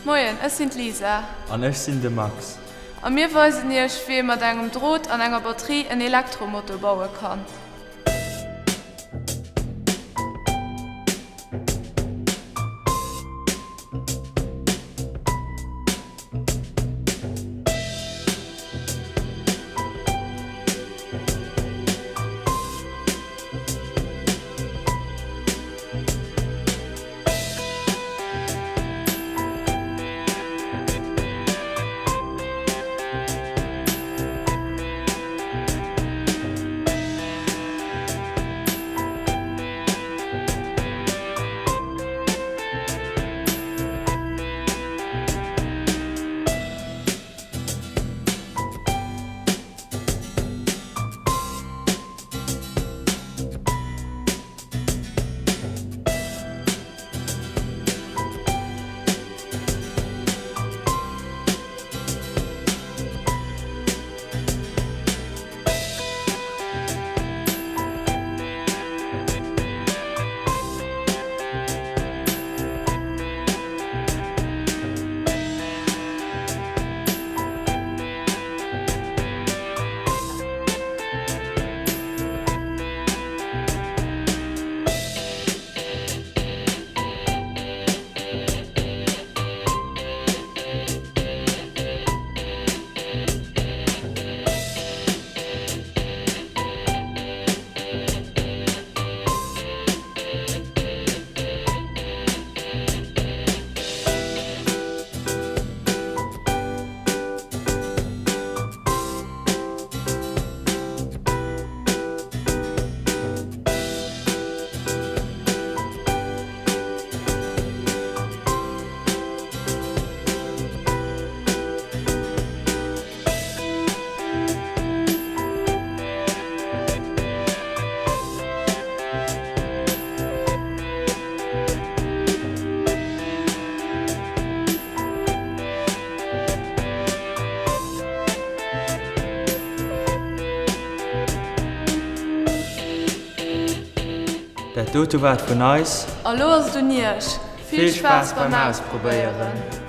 Moien, ech sinn d'Lisa. An ech sinn de Max. A mir weisen iech, wéi ee mat engem Drot an enger Batterie en Elektromoto baue kann. Dat dote war et vun eis. A lo ass et un iech. Vill Spaass beim Ausprobéieren!